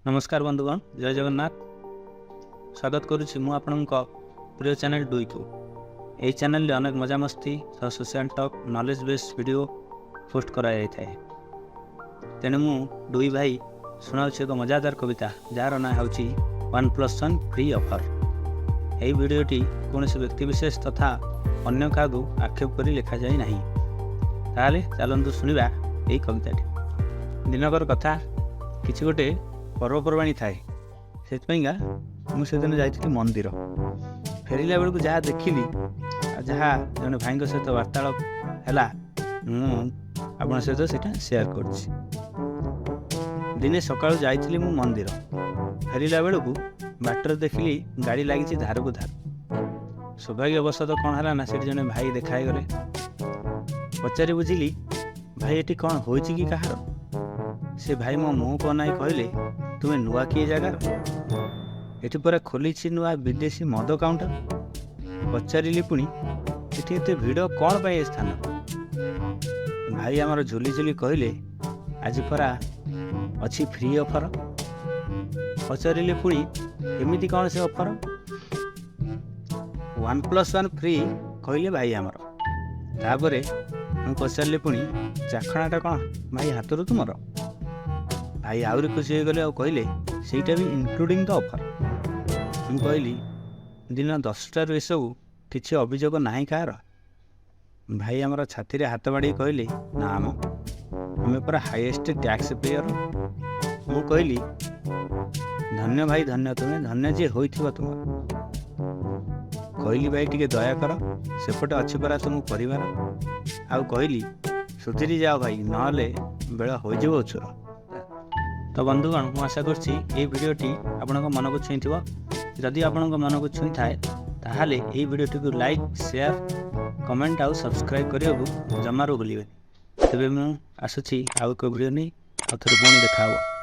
ନମସ୍କାର ବନ୍ଧୁଗଣ, ଜୟ ଜଗନ୍ନାଥ। ସ୍ୱାଗତ କରୁଛି ମୁଁ ଆପଣଙ୍କ ପ୍ରିୟ ଚ୍ୟାନେଲ୍ ଡୁଇକୁ। ଏହି ଚ୍ୟାନେଲରେ ଅନେକ ମଜାମସ୍ତି ସହ social talk, knowledge base video post କରାଯାଇଥାଏ। ତେଣୁ ମୁଁ ଡୁଇ ଭାଇ ଶୁଣାଉଛି ଏକ ମଜାଦାର କବିତା, ଯାହାର ନାଁ ହେଉଛି 1+1 ଫ୍ରି ଅଫର୍। ଏହି ଭିଡ଼ିଓଟି କୌଣସି ବ୍ୟକ୍ତିବିଶେଷ ତଥା ଅନ୍ୟ କାହାକୁ ଆକ୍ଷେପ କରି ଲେଖାଯାଇ ନାହିଁ। ତାହେଲେ ଚାଲନ୍ତୁ ଶୁଣିବା ଏହି କବିତାଟି। ଦିନକର କଥା, କିଛି ଗୋଟେ ପର୍ବପର୍ବାଣୀ ଥାଏ। ସେଥିପାଇଁକା ମୁଁ ସେଦିନ ଯାଇଥିଲି ମନ୍ଦିର। ଫେରିଲା ବେଳକୁ ଯାହା ଦେଖିଲି ଆଉ ଯାହା ଜଣେ ଭାଇଙ୍କ ସହିତ ବାର୍ତ୍ତାଳାପ ହେଲା, ମୁଁ ଆପଣଙ୍କ ସହିତ ସେଇଟା ସେୟାର କରୁଛି। ଦିନେ ସକାଳୁ ଯାଇଥିଲି ମୁଁ ମନ୍ଦିର। ଫେରିଲା ବେଳକୁ ବାଟରେ ଦେଖିଲି ଗାଡ଼ି ଲାଗିଛି ଧାରକୁ ଧାର। ସୌଭାଗ୍ୟବଶତଃ କ'ଣ ହେଲା ନା, ସେଠି ଜଣେ ଭାଇ ଦେଖା ହେଇଗଲେ। ପଚାରି ବୁଝିଲି, "ଭାଇ, ଏଠି କ'ଣ ହୋଇଛି କି କାହାର?" ସେ ଭାଇ ମୋ ମୁହଁକୁ ଅନାଇ କହିଲେ, "ତୁମେ ନୂଆ କି ଏ ଜାଗାର? ଏଠି ପରା ଖୋଲିଛି ନୂଆ ବିଦେଶୀ ମଦ କାଉଣ୍ଟର।" ପଚାରିଲି ପୁଣି, "ଏଠି ଏତେ ଭିଡ଼ କ'ଣ ପାଇଁ ଏ ସ୍ଥାନ?" ଭାଇ ଆମର ଝୁଲି ଝୁଲି କହିଲେ, "ଆଜି ପରା ଅଛି ଫ୍ରି ଅଫର।" ପଚାରିଲି ପୁଣି, "ଏମିତି କ'ଣ ସେ ଅଫର?" "1+1 ଫ୍ରି," କହିଲେ ଭାଇ ଆମର। ତାପରେ ମୁଁ ପଚାରିଲି ପୁଣି, "ଚାଖଣାଟା କ'ଣ ଭାଇ ହାତରୁ ତୁମର?" ଭାଇ ଆହୁରି ଖୁସି ହୋଇଗଲେ ଆଉ କହିଲେ, "ସେଇଟା ବି ଇନକ୍ଲୁଡ଼ିଂ ଦ ଅଫର୍।" ମୁଁ କହିଲି, "ଦିନ 10ଟାରୁ ଏସବୁ କିଛି ଅଭିଯୋଗ ନାହିଁ କାହାର?" ଭାଇ ଆମର ଛାତିରେ ହାତ ବାଡ଼େଇ କହିଲେ, "ନା ମ, ଆମେ ପରା ହାଇଏଷ୍ଟ ଟ୍ୟାକ୍ସ ପେୟର।" ମୁଁ କହିଲି, "ଧନ୍ୟ ଭାଇ, ଧନ୍ୟ ତୁମେ, ଧନ୍ୟ ଯିଏ ହୋଇଥିବ ତୁମର।" କହିଲି, "ଭାଇ, ଟିକେ ଦୟା କର, ସେପଟେ ଅଛି ପରା ତୁମ ପରିବାର।" ଆଉ କହିଲି, "ସୁଧୁରି ଯାଅ ଭାଇ, ନହେଲେ ବେଳ ହୋଇଯିବ ଉଛୁର।" ତ ବନ୍ଧୁଗଣ, ମୁଁ ଆଶା କରୁଛି ଏଇ ଭିଡ଼ିଓଟି ଆପଣଙ୍କ ମନକୁ ଛୁଇଁଥିବ। ଯଦି ଆପଣଙ୍କ ମନକୁ ଛୁଇଁଥାଏ, ତାହେଲେ ଏହି ଭିଡ଼ିଓଟିକୁ ଲାଇକ୍, ସେୟାର, କମେଣ୍ଟ ଆଉ ସବସ୍କ୍ରାଇବ୍ କରିବାକୁ ଜମାରୁ ଭୁଲିବେନି। ତେବେ ମୁଁ ଆସୁଛି ଆଉ ଏକ ଭିଡ଼ିଓ ନେଇ। ଆଉ ଥରେ ପୁଣି ଦେଖା ହେବ।